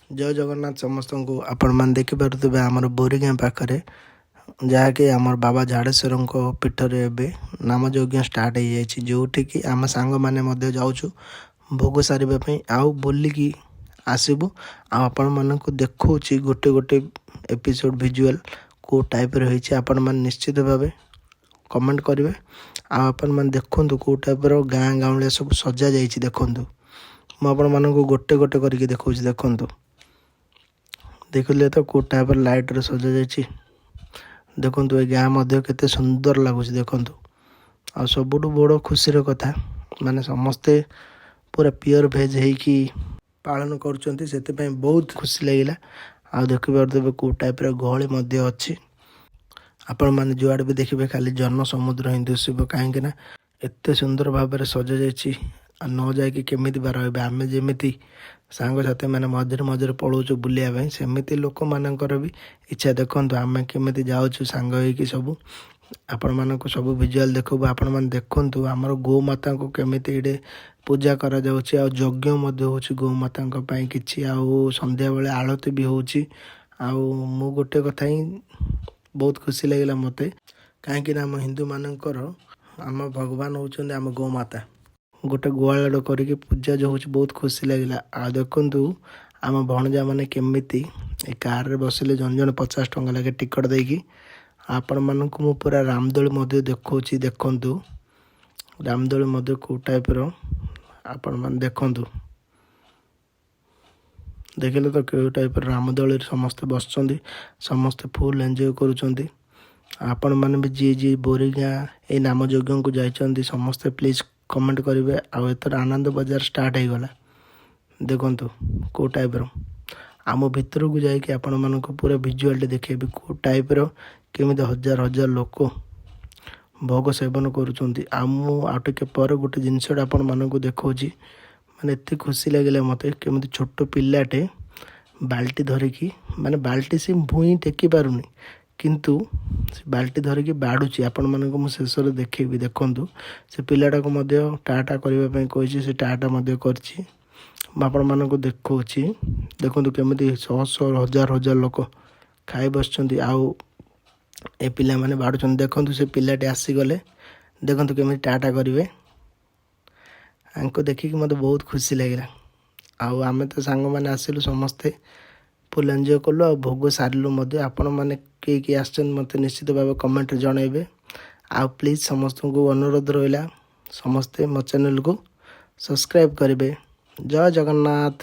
ଜୟ ଜଗନ୍ନାଥ ସମସ୍ତଙ୍କୁ। ଆପଣମାନେ ଦେଖିପାରୁଥିବେ, ଆମର ବୋରିଗାଁ ପାଖରେ, ଯାହାକି ଆମର ବାବା ଝାଡ଼େଶ୍ୱରଙ୍କ ପୀଠରେ ଏବେ ନାମଯଜ୍ଞ ଷ୍ଟାର୍ଟ ହେଇଯାଇଛି, ଯେଉଁଠିକି ଆମ ସାଙ୍ଗମାନେ ମଧ୍ୟ ଯାଉଛୁ ଭୋଗ ସାରିବା ପାଇଁ ଆଉ ବୁଲିକି ଆସିବୁ। ଆଉ ଆପଣମାନଙ୍କୁ ଦେଖାଉଛି ଗୋଟେ ଗୋଟେ ଏପିସୋଡ଼ ଭିଜୁଆଲ୍ କେଉଁ ଟାଇପ୍ର ହେଇଛି। ଆପଣମାନେ ନିଶ୍ଚିତ ଭାବେ କମେଣ୍ଟ କରିବେ। ଆଉ ଆପଣମାନେ ଦେଖନ୍ତୁ, କେଉଁ ଟାଇପ୍ର ଗାଁ ଗାଉଁଳିଆ ସବୁ ସଜା ଯାଇଛି ଦେଖନ୍ତୁ। ମୁଁ ଆପଣମାନଙ୍କୁ ଗୋଟେ ଗୋଟେ କରିକି ଦେଖାଉଛି, ଦେଖନ୍ତୁ। ଦେଖିଲେ ତ, କେଉଁ ଟାଇପ୍ର ଲାଇଟ୍ରେ ସଜାଯାଇଛି? ଦେଖନ୍ତୁ, ଏ ଗାଁ ମଧ୍ୟ କେତେ ସୁନ୍ଦର ଲାଗୁଛି ଦେଖନ୍ତୁ। ଆଉ ସବୁଠୁ ବଡ଼ ଖୁସିର କଥା, ମାନେ ସମସ୍ତେ ପୁରା ପିଓର ଭେଜ୍ ହେଇକି ପାଳନ କରୁଛନ୍ତି, ସେଥିପାଇଁ ବହୁତ ଖୁସି ଲାଗିଲା। ଆଉ ଦେଖିପାରୁଥିବେ, କେଉଁ ଟାଇପ୍ର ଗହଳି ମଧ୍ୟ ଅଛି। ଆପଣମାନେ ଯୁଆଡ଼େ ବି ଦେଖିବେ, ଖାଲି ଜନ ସମୁଦ୍ର ହିଁ ଦିଶିବ, କାହିଁକି ନା ଏତେ ସୁନ୍ଦର ଭାବରେ ସଜାଯାଇଛି। ଆଉ ନ ଯାଇକି କେମିତି ବା ରହିବେ? ଆମେ ଯେମିତି ସାଙ୍ଗସାଥିମାନେ ମଝିରେ ମଝିରେ ପଳାଉଛୁ ବୁଲିବା ପାଇଁ, ସେମିତି ଲୋକମାନଙ୍କର ବି ଇଚ୍ଛା। ଦେଖନ୍ତୁ, ଆମେ କେମିତି ଯାଉଛୁ ସାଙ୍ଗ ହେଇକି ସବୁ। ଆପଣମାନଙ୍କୁ ସବୁ ଭିଜୁଆଲ୍ ଦେଖାଇବୁ। ଆପଣମାନେ ଦେଖନ୍ତୁ, ଆମର ଗୋମାତାଙ୍କୁ କେମିତି ଏଇଠି ପୂଜା କରାଯାଉଛି ଆଉ ଯଜ୍ଞ ମଧ୍ୟ ହେଉଛି ଗୋମାତାଙ୍କ ପାଇଁ କିଛି, ଆଉ ସନ୍ଧ୍ୟାବେଳେ ଆଳତି ବି ହେଉଛି। ଆଉ ମୁଁ ଗୋଟେ କଥା ହିଁ ବହୁତ ଖୁସି ଲାଗିଲା ମୋତେ, କାହିଁକିନା ଆମ ହିନ୍ଦୁମାନଙ୍କର ଆମ ଭଗବାନ ହେଉଛନ୍ତି ଆମ ଗୋମାତା। ଗୋଟେ ଗୁହାଳଟେ କରିକି ପୂଜା ଯେଉଁ ହେଉଛି, ବହୁତ ଖୁସି ଲାଗିଲା। ଆଉ ଦେଖନ୍ତୁ, ଆମ ଭଣଜାମାନେ କେମିତି ଏ କାରରେ ବସିଲେ, ଜଣେ ଜଣେ 50 ଟଙ୍କା ଲେଖେ ଟିକେଟ୍ ଦେଇକି। ଆପଣମାନଙ୍କୁ ମୁଁ ପୁରା ରାମଦୋଳି ମଧ୍ୟ ଦେଖାଉଛି, ଦେଖନ୍ତୁ। ରାମଦୋଳି ମଧ୍ୟ କେଉଁ ଟାଇପ୍ର, ଆପଣମାନେ ଦେଖନ୍ତୁ। ଦେଖିଲେ ତ, କେଉଁ ଟାଇପ୍ର ରାମଦୋଳିରେ ସମସ୍ତେ ବସିଛନ୍ତି? ସମସ୍ତେ ଫୁଲ୍ ଏନ୍ଜୟ କରୁଛନ୍ତି। ଆପଣମାନେ ବି ଯିଏ ଯିଏ ବୋରିଗାଁ ଏଇ ନାମଯଜ୍ଞକୁ ଯାଇଛନ୍ତି, ସମସ୍ତେ ପ୍ଲିଜ୍ କମେଣ୍ଟ କରିବେ। ଆଉ ଏଥର ଆନନ୍ଦ ବଜାର ଷ୍ଟାର୍ଟ ହେଇଗଲା। ଦେଖନ୍ତୁ କେଉଁ ଟାଇପ୍ର। ଆମ ଭିତରକୁ ଯାଇକି ଆପଣମାନଙ୍କୁ ପୁରା ଭିଜୁଆଲଟି ଦେଖେଇବି, କେଉଁ ଟାଇପ୍ର କେମିତି ହଜାର ହଜାର ଲୋକ ଭୋଗ ସେବନ କରୁଛନ୍ତି। ଆଉ ମୁଁ ଆଉ ଟିକେ ପରେ ଗୋଟେ ଜିନିଷଟା ଆପଣମାନଙ୍କୁ ଦେଖାଉଛି। ମାନେ ଏତେ ଖୁସି ଲାଗିଲା ମୋତେ, କେମିତି ଛୋଟ ପିଲାଟେ ବାଲ୍ଟି ଧରିକି, ମାନେ ବାଲ୍ଟି ସେ ଭୁଇଁ ଟେକି ପାରୁନି, କିନ୍ତୁ ସେ ବାଲ୍ଟି ଧରିକି ବାଢ଼ୁଛି। ଆପଣମାନଙ୍କୁ ମୁଁ ଶେଷରେ ଦେଖେଇବି, ଦେଖନ୍ତୁ। ସେ ପିଲାଟାକୁ ମଧ୍ୟ ଟାଟା କରିବା ପାଇଁ କହିଛି, ସେ ଟାଟା ମଧ୍ୟ କରିଛି। ମୁଁ ଆପଣମାନଙ୍କୁ ଦେଖାଉଛି, ଦେଖନ୍ତୁ, କେମିତି ଶହ ଶହ ହଜାର ହଜାର ଲୋକ ଖାଇ ବସିଛନ୍ତି ଆଉ ଏ ପିଲାମାନେ ବାଢ଼ୁଛନ୍ତି। ଦେଖନ୍ତୁ, ସେ ପିଲାଟି ଆସିଗଲେ। ଦେଖନ୍ତୁ କେମିତି ଟାଟା କରିବେ। ଆଙ୍କୁ ଦେଖିକି ମୋତେ ବହୁତ ଖୁସି ଲାଗିଲା। ଆଉ ଆମେ ତ ସାଙ୍ଗମାନେ ଆସିଲୁ, ସମସ୍ତେ ଫୁଲ୍ ଏନ୍ଜୟ କଲୁ ଆଉ ଭୋଗ ସାରିଲୁ ମଧ୍ୟ। ଆପଣମାନେ କିଏ କିଏ ଆସିଛନ୍ତି, ମୋତେ ନିଶ୍ଚିତ ଭାବେ କମେଣ୍ଟରେ ଜଣାଇବେ। ଆଉ ପ୍ଲିଜ୍ ସମସ୍ତଙ୍କୁ ଅନୁରୋଧ ରହିଲା, ସମସ୍ତେ ମୋ ଚ୍ୟାନେଲକୁ ସବସ୍କ୍ରାଇବ୍ କରିବେ। ଜୟ ଜଗନ୍ନାଥ।